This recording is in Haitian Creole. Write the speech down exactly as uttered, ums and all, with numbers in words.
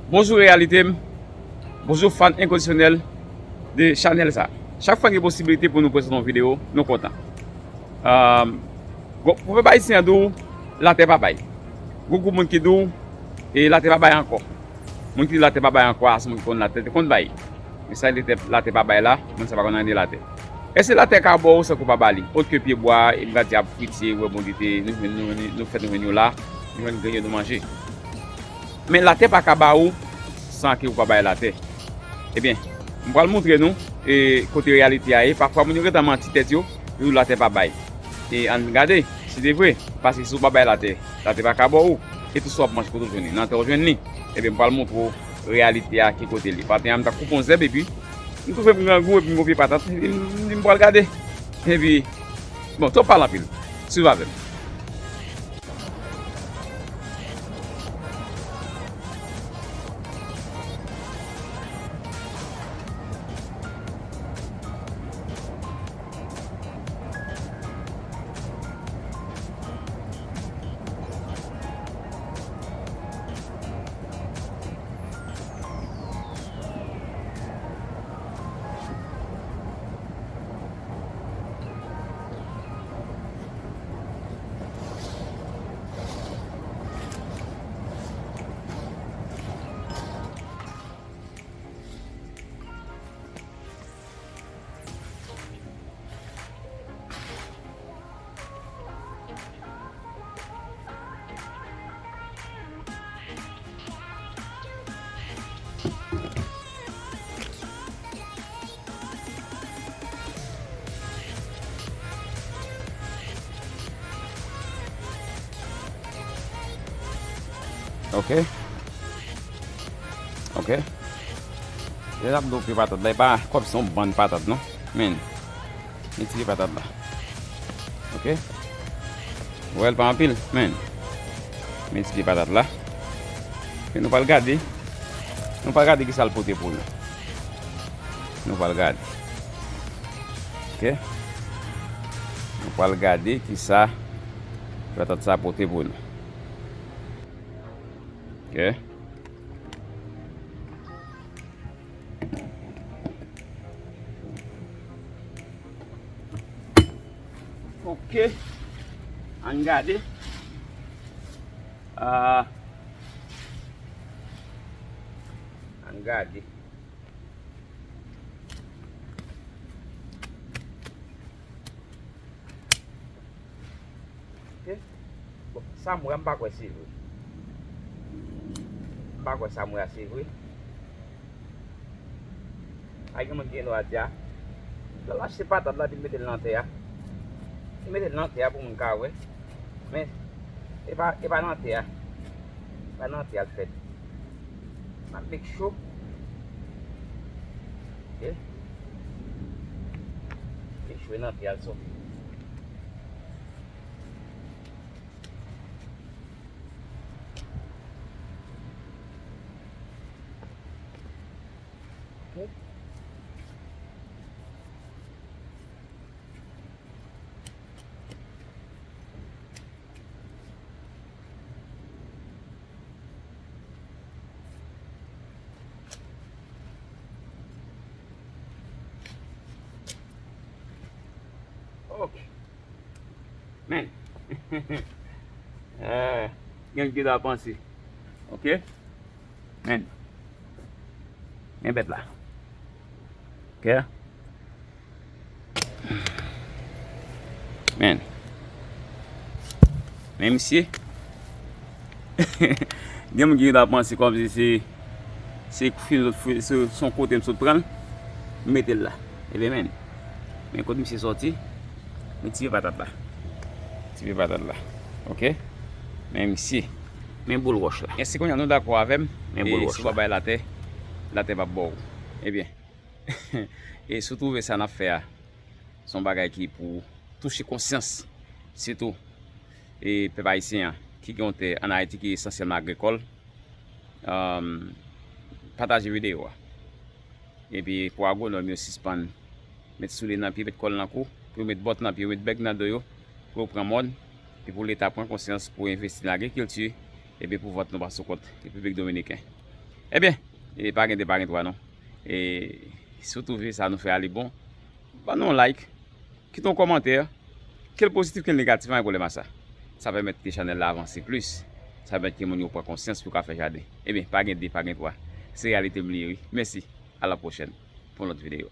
Bonjou reyalite m, bonjou fan enkondisyonèl de chanèl sa. Chak fwa gen posibilite pou nou prezante yon videyo, nou kontan. Ahn, bon, pwovèb ayisyen an di w, latè pa bay. Gon gwoup moun ki di w, e latè pa bay ankò. Moun ki di latè pa bay ankò a, se moun ki konn latè te konn bay. Men sa latè, latè pa bay la, moun sa pa konn anyen de latè. Èske latè ka ba w san ke w pa ba li? Otre ke pyebwa, e m ka di ab fwitye, ou wè bon li te, nou, nou, nou, nou fèt nou jwenn yo la, nou jwenn grenn yo nou manje. Men latè pa ka ba ou san ke ou pa bay latè. Ebyen, m pral montre nou e kote reyalite a ye. Pafwa moun yo gentan manti tèt yo, yo di latè pa bay. E ann gade, si se vre, paske si ou pa bay latè, latè pa ka ba ou, e tou sa w ap manje kote w jwenn li? Nan tè w jwenn li. Ebyen, m pral montre w reyalite a ki kote li. Maten an, m t ap koupe yon zèb epi m twouve m grangou epi m gon pye patat, epi m di m pral gade. Epi, bon, twòp pale anpil. Swiv avè m. Ok. Ok. Lè n ap do pye patat la, e pa kòmsi yon bann patat non. Men, men ti pye patat la. Ok. Ou wè l pa anpil, men. Men ti pye patat la. E nou pral gade. Nou pral gade kisa l pote pou nou. Nou pral gade. Ok. Nou pral gade kisa patat sa pote pou nou. Ok. Ok. Ann gade. Ah. Ann gade. Ok. Bon, sa m wè a, m pa kwè se vre. M pa kwè sa m wè a se vre. Ay, gen moun ki gen dwa di a, lè l achte patat la, epi l mete l nan tè a. Li mete l nan tè a pou moun ka wè. Men, e pa, e pa nan tè a. E pa nan tè a l fèt. M ap make sure. Ok. Make sure nan tè a l sòti. Ok. Ok. Men. Eh, gen ki ta panse. Ok. Men. Men bèt la. Ok. Men. Men misye. Gen moun ki ta panse kòmsi se, se, se, se yon kote m sot pran l, m mete l la. Ebyen men. Men kote misye sòti, men ti pye patat la. Ti pye patat la. Ok. Men misye. Men boul wòch la. Èske kounye a nou dakò avè m? Men boul wòch la. E si w pa bay latè, latè p ap ba w. Ebyen. E si w twouve sa n ap fè a, se yon bagay ki pou touche konsyans, sitou, e pèp ayisyen an, ki gen yon tè ann Ayiti ki esansyèlman agrikòl, um, pataje videyo a. Epi pou agwonòm yo sispann met soulye nan pye, met kòl nan kou, pou yo met bòt nan pye yo, met bèg nan do yo, pou yo pran mòd, epi pou Leta pran konsyans pou envesti nan agrikilti, epi pou vant nou pa sou kont Repiblik Dominiken. Ebyen, e pa gen de, pa gen twa non. E si w twouve sa nou fè a li bon, ban nou yon like, kite yon kòmantè, ke l pozitif, ke l negatif, pa gen pwoblèm a sa. Sa pèmèt ke chanèl la avanse plis. Sa pèmèt ke moun yo pran konsyans pou yo ka fè jaden. Ebyen, pa gen de, pa gen twa. Se reyalite m li ye, wi. Mèsi. A la pwochèn pou yon lòt videyo.